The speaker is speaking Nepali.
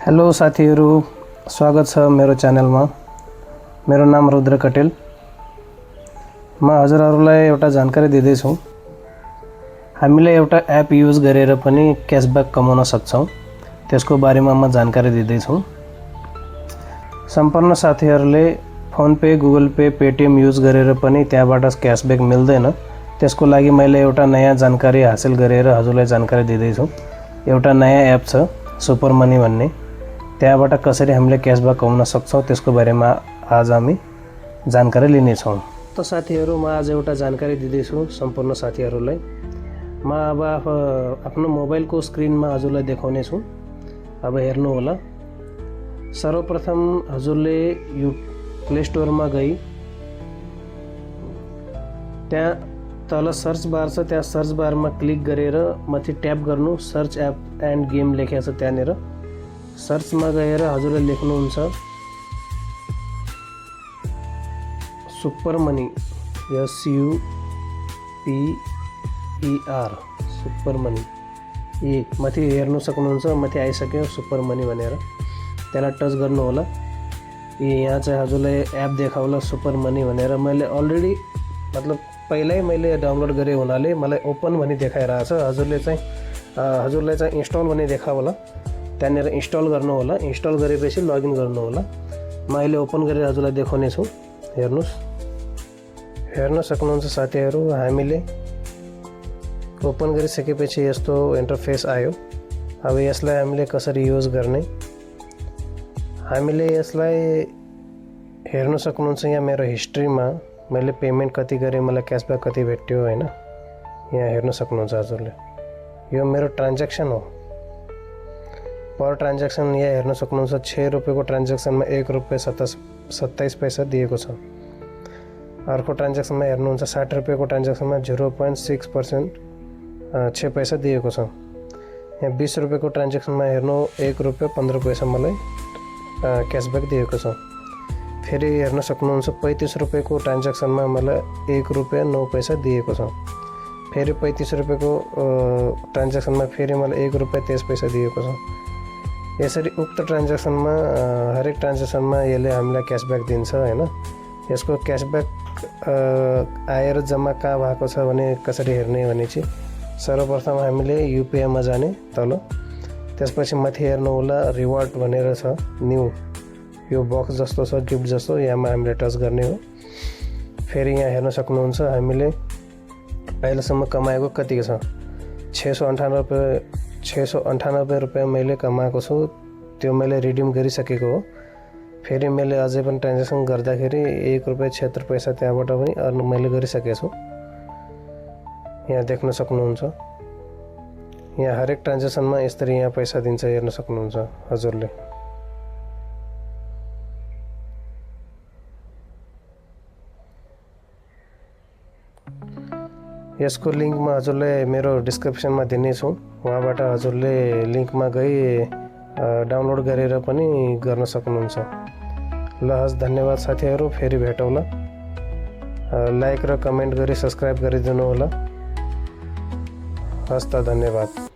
हेलो साथीहरु, स्वागत छ मेरो च्यानलमा। मेरो नाम रुद्र कटेल। म हजुरहरुलाई एउटा जानकारी दिँदै छु। हामीले एउटा एप युज गरेर पनि क्याशब्याक कमाउन सक्छौं। त्यसको बारेमा म जानकारी दिँदै छु। सम्पूर्ण साथीहरुले PhonePe, Google Pay, Paytm use गरेर पनि त्यहाँबाट क्याशब्याक मिल्दैन। त्यसको लागि मैले एउटा नयाँ जानकारी हासिल गरेर हजुरलाई जानकारी दिँदै छु। एउटा नयाँ एप छ सुपर मनी भन्ने। त्यहाँबाट कसरी हामीले क्याशब्याक कमाउन सक्छौं त्यसको बारेमा आज हामी जानकारी लिने छौं। त साथीहरु, म आज एउटा जानकारी दिँदै छु सम्पूर्ण साथीहरुलाई। म अब आफ्नो मोबाइलको स्क्रिनमा हजुरलाई देखाउने छु। अब हेर्नु होला। सर्वप्रथम हजुरले यो प्ले स्टोरमा गई त्यहाँ तल सर्च बार छ, त्यहाँ सर्च बारमा क्लिक गरेर माथि ट्याप गर्नु। सर्च एप एन्ड गेम लेखेको छ त्यहाँनेर। सर्चमा गएर हजुरले लेख्नुहुन्छ super money, SUPER super money. माथि हेर्नु सक्नुहुन्छ, माथि आइसक्यो सुपर मनी भनेर। त्यसलाई टच गर्नु होला। यहाँ चाहिँ हजुरलाई एप देखाउला सुपर मनी भनेर। मैले अलरेडी पहिल्यै मैले डाउनलोड गरे हुनाले मलाई ओपन भनी देखाइरहेछ। हजुरलाई चाहिँ इन्स्टल भनी देखाउला। त्यहाँनेर इन्स्टल गर्नु होला। इन्स्टल गरेपछि लगइन गर्नु होला। म अहिले ओपन गरेर हजुरलाई देखाउने छु। हेर्नुस्, हेर्न सक्नुहुन्छ साथीहरु, हामीले ओपन गरिसकेपछि यस्तो इन्टरफेस आयो। अब यसलाई हामीले कसरी युज गर्ने, हामीले यसलाई हेर्न सक्नुहुन्छ। यहाँ मेरो हिस्ट्रीमा मैले पेमेन्ट कति गरे, मलाई क्याशब्याक कति भेट्यो हैन। यहाँ हेर्न सक्नुहुन्छ हजुरले। यो मेरो ट्रान्ज्याक्सन हो। पर ट्रान्ज्याक्सन यहाँ हेर्न सक्नुहुन्छ। 6 रुपैयाँको ट्रान्ज्याक्सनमा 1 रुपैयाँ 27 पैसा दिएको छ। अर्को ट्रान्ज्याक्सनमा हेर्नुहुन्छ 60 रुपैयाँको ट्रान्ज्याक्सनमा 0.6% 6 पैसा दिएको छ। यहाँ 20 रुपैयाँको ट्रान्ज्याक्सनमा हेर्नु 1 रुपैयाँ 15 पैसा मलाई क्याशब्याक दिएको छ। फेरि हेर्न सक्नुहुन्छ 35 रुपैयाँको ट्रान्ज्याक्सनमा मलाई 1 रुपैयाँ 9 पैसा दिएको छ। फेरि 35 रुपैयाँको ट्रान्ज्याक्सनमा फेरि मलाई 1 रुपैयाँ 23 पैसा दिएको छ। यसरी उक्त ट्रान्ज्याक्सनमा हरेक ट्रान्ज्याक्सनमा यसले हामीलाई क्याशब्याक दिन्छ हैन। यसको क्याशब्याक आएर जम्मा कहाँ भएको छ भने कसरी हेर्ने भने चाहिँ सर्वप्रथम हामीले युपीआई मा जाने तल। त्यसपछि माथि हेर्नु होला रिवार्ड भनेर छ न्यू। यो बक्स जस्तो छ, गिफ्ट जस्तो, यहाँमा हामीले टच गर्ने हो। फेरि यहाँ हेर्न सक्नुहुन्छ हामीले अहिलेसम्म कमाएको कति छ। 698 रुपैयाँ मैले कमाएको छु। त्यो मैले रिडिम गरिसकेको हो। फेरि मैले अझै पनि ट्रान्ज्याक्सन गर्दाखेरि 1 रुपैयाँ 76 पैसा त्यहाँबाट पनि अर्न मैले गरिसकेको छु। यहाँ देख्न सक्नुहुन्छ। यहाँ हरेक ट्रान्ज्याक्सनमा यसरी यहाँ पैसा दिन्छ, हेर्न सक्नुहुन्छ हजुरले। यसको लिंक म हजुरलाई मेरो डिस्क्रिप्सनमा दिने छु। वहाँबाट हजुरले लिंकमा गई डाउनलोड गरेर पनि गर्न सक्नुहुन्छ। ल हस्, धन्यवाद साथीहरु। फेरि भेटौँला। लाइक र कमेन्ट गरी सब्स्क्राइब गरिदिनु होला। हस् त, धन्यवाद।